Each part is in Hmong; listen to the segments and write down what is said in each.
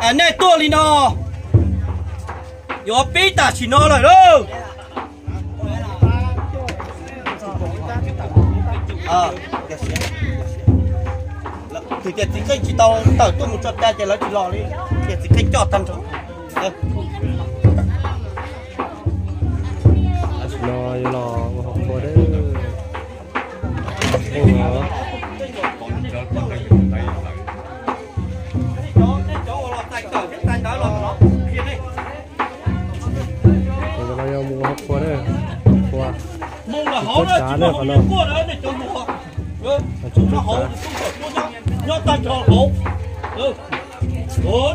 Nej tuaj li no yuav pib tam sim no lawm lauj. Tus tias txiv qeej tsis tau tawm tuaj mus tso cai ces lawv tsis los li, tias txiv qeej coj tag nrho. No yuav los ua hauv qhua dab. Mus los hauv na, tsav na qhov no. Nyob tag nrho hauv.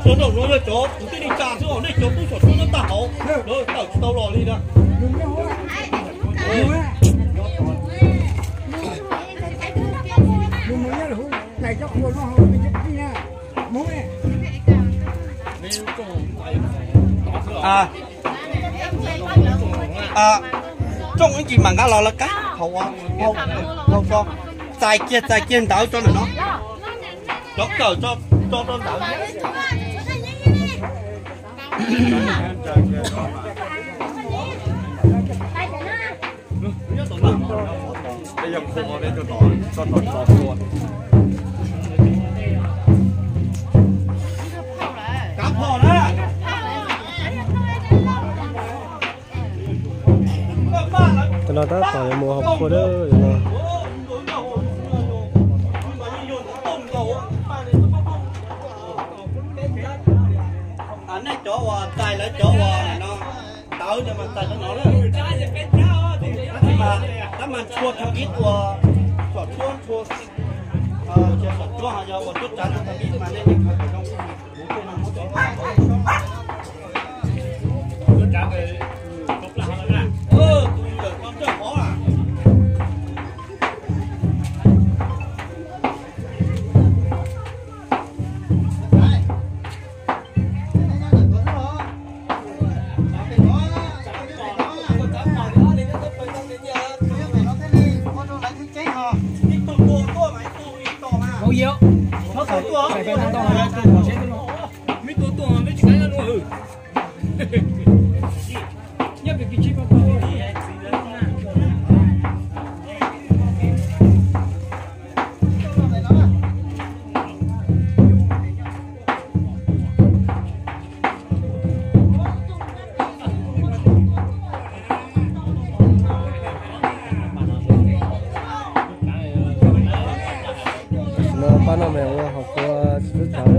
Cov nraum no yog cov kuv tij neej tsa xwb os, nej cov tub saum cuab nyob tag hauv, lawv tawm tsis tau los li na. Tsooj ib ntsis mam nqa los lawv qab hauv, hauv tso, txais kiag txais kiag ntawv tso ntawm no. Cov kawm tso rau ntawd. Cov no tab tom yuav mus hauv qhua lawm no. Nej cov uas txais lawv cov uas no, tawv cov mas txais cov no lawm. Tab mas tshua thaum ib ua, tsom tsuab tshua, tsom tsuab yog ua tsuab tsav thaum ib mas nej khaws kom zoo. No pab no mas ua hauv qhua tsis txawj txawv.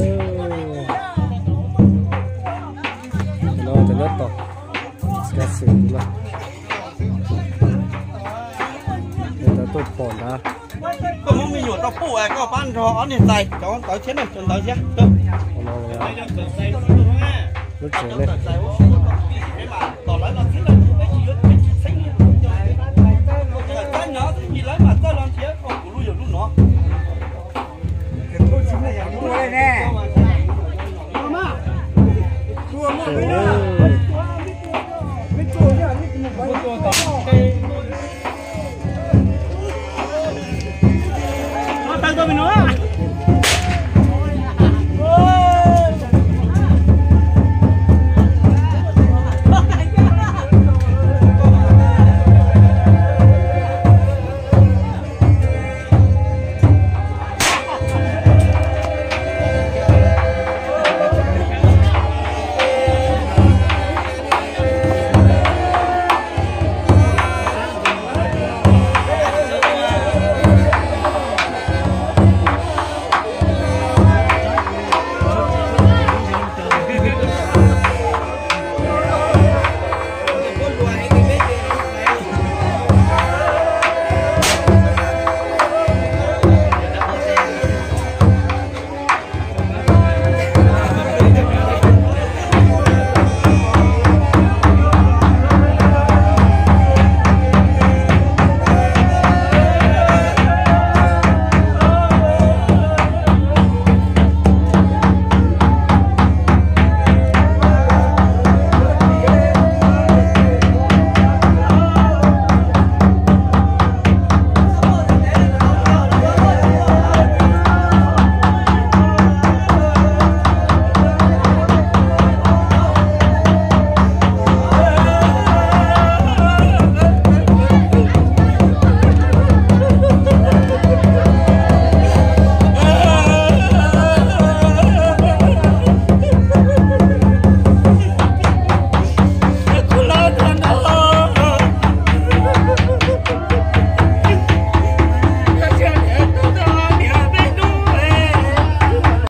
No cov nyob tom kav xwm no, cov tuaj pom ntawd. Koj muab me nyuam rau puj es koj pab nrog ob niag txais cov ntawv thiab na, cov ntawv thiab. Lub tsev ne.